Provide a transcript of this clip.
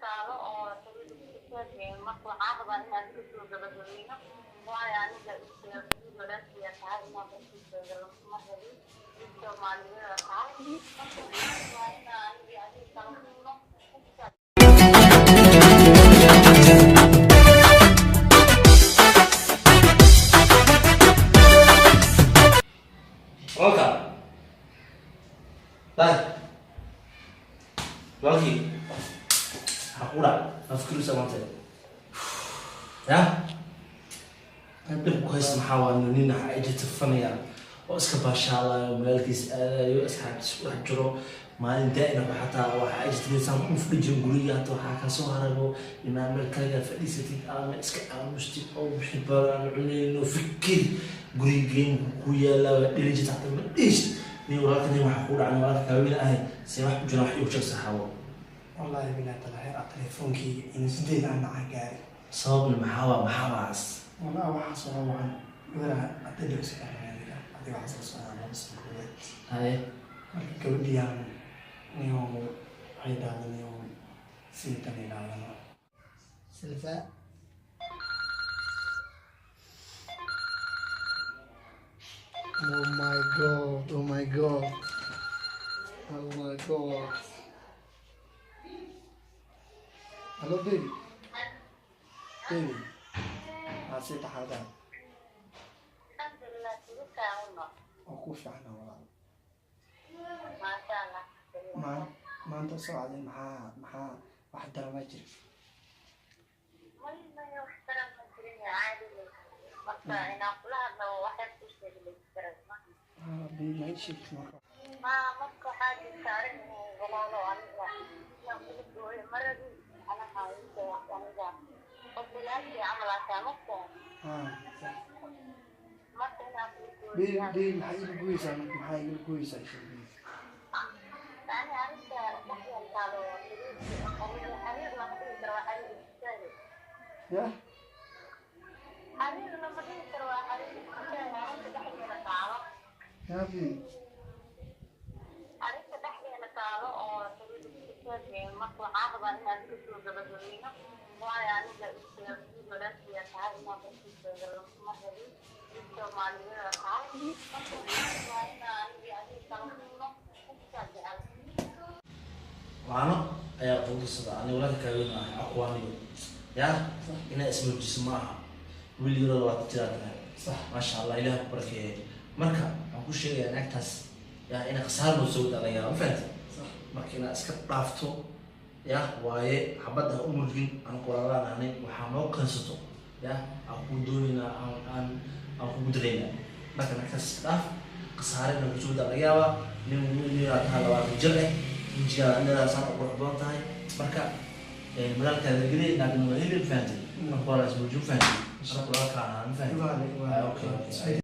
Taalo oo marka waxaan rabaa inaan iska soo gabagabeyno, waayo aniga walaashiya tahay inaan kasii sheego ma rabin, mid Soomaaliyeeda tahay. Marka waxaan rabaa inaan aniga adiga kala kulno. Walaalka daahir, walaalkii, maxaa kugu dhacay? Ma fikiraysaa maanta? Ya dhib ku haysta maxaa? Waa nin ijitifanaya oo iska baashaalayo, magaalkiis aadayo, asxaabtiis ku dhex jiro maalin daa'ina. Xataa waxaa ijitifaysaan ku fadhi jirin guriga, hata waxaa kasoo harago inaa meel kaligaa fadhiisatid ama iska aamustid oo wixii badan cunayno fikir guriga ku yaala waa dheli jirta, xataa ma dhishid. Nin walaalka, nin waxaa ku dhacay, walaalka kaawina ahay, see wax ku jira? Wax iigu sheeg, saxaabo. Wallaahi bilaa talaxeer a telefoonkeyga in sideed aan nacaa gaari. Sababna maxaa waa? Maxaa waas? Wallaahi waxaa soo wacan gabadha hadda dhow socon adiga adiga waxaa soo socdaa 2 sano koowaad. Haye. Marka gabadhiyaan niyo waxay dhahda niyo sidii tan idhahdano Silva. Oh my God, oh my God. Oh my God. Hello baby. Baby. Maxaa sii taxadaa? Alxamdulilah, sidee tahay? Oo ku fiicana walaal. Maasha Allah. Maanta soo cadin, maxaa wax darama jira? May, may, wax daran ma jirin, caadi. Marka inaan kula hadlo wax yar ku sheegi karaa. Ah, baby, ma ii sheegtay marka. Ma marka waxaa jirta arrin, walaalo, aniga inaan kula gooyo maradii anaha aniga qof walaalkii camal ataa marka. Ah, sax. Marka inaan kula gooyo. Baby, baby, maxaa iila gooyeysaa marka? Maxaa iila gooyeysaa? Ii sheeg baby. Yani arrinta dhexdeeda taalo xiriir, xiriir lama dhihi karo, waa xiriir istaage. Yah? Xiriir lama dhihi karo, waa xiriir istaage arrinta dhexdeeda taalo. Yaa baby. Arrinta dhexdeena taalo oo xiriir istaage, marka waxaan rabaa inaan iska soo gabagabeyno, waayo aniga walaashiya tahay inaan kasii sheego ma rabin, mid Soomaaliyeeda tahay. Marka waxaan rabaa inaan aniga adiga kala kulno intaa jecel. Waano ayaa quudisada ani walaalka kaawina ahay aqwaaniyo ya inaa ismoojiso ma aha. Wiil yaroo 20 jiraa tahay. Sax. Maasha Allah, Ilaah ku barakeeye. Marka waxaan ku sheegayaa naagtaas ya ina khasaar noo soo dhalayaa, ma fahanti? Sax. Marka inaad iska dhaafto ya waaye, xabadda ha u murgin. Aan qoraalaan ahnay, waxaa noo keensato ya aan kuu doonaynaa, aan kugu dalaynaa. Marka naagtaas iska dhaaf, khasaare ina kusoo daa laga yaabaa. Nin wiil yaraa tahay, 20 jir eh, wejigaada indhadaasaan u qurux badan tahay. Marka magaalkaada geli, naagna waa heli, ma fahanti? Marka waa la ismuujin, ma fahanti? Anaka walaalkaan ahaa, ma fahanti? Iwaale, iwaale. Ah, okay.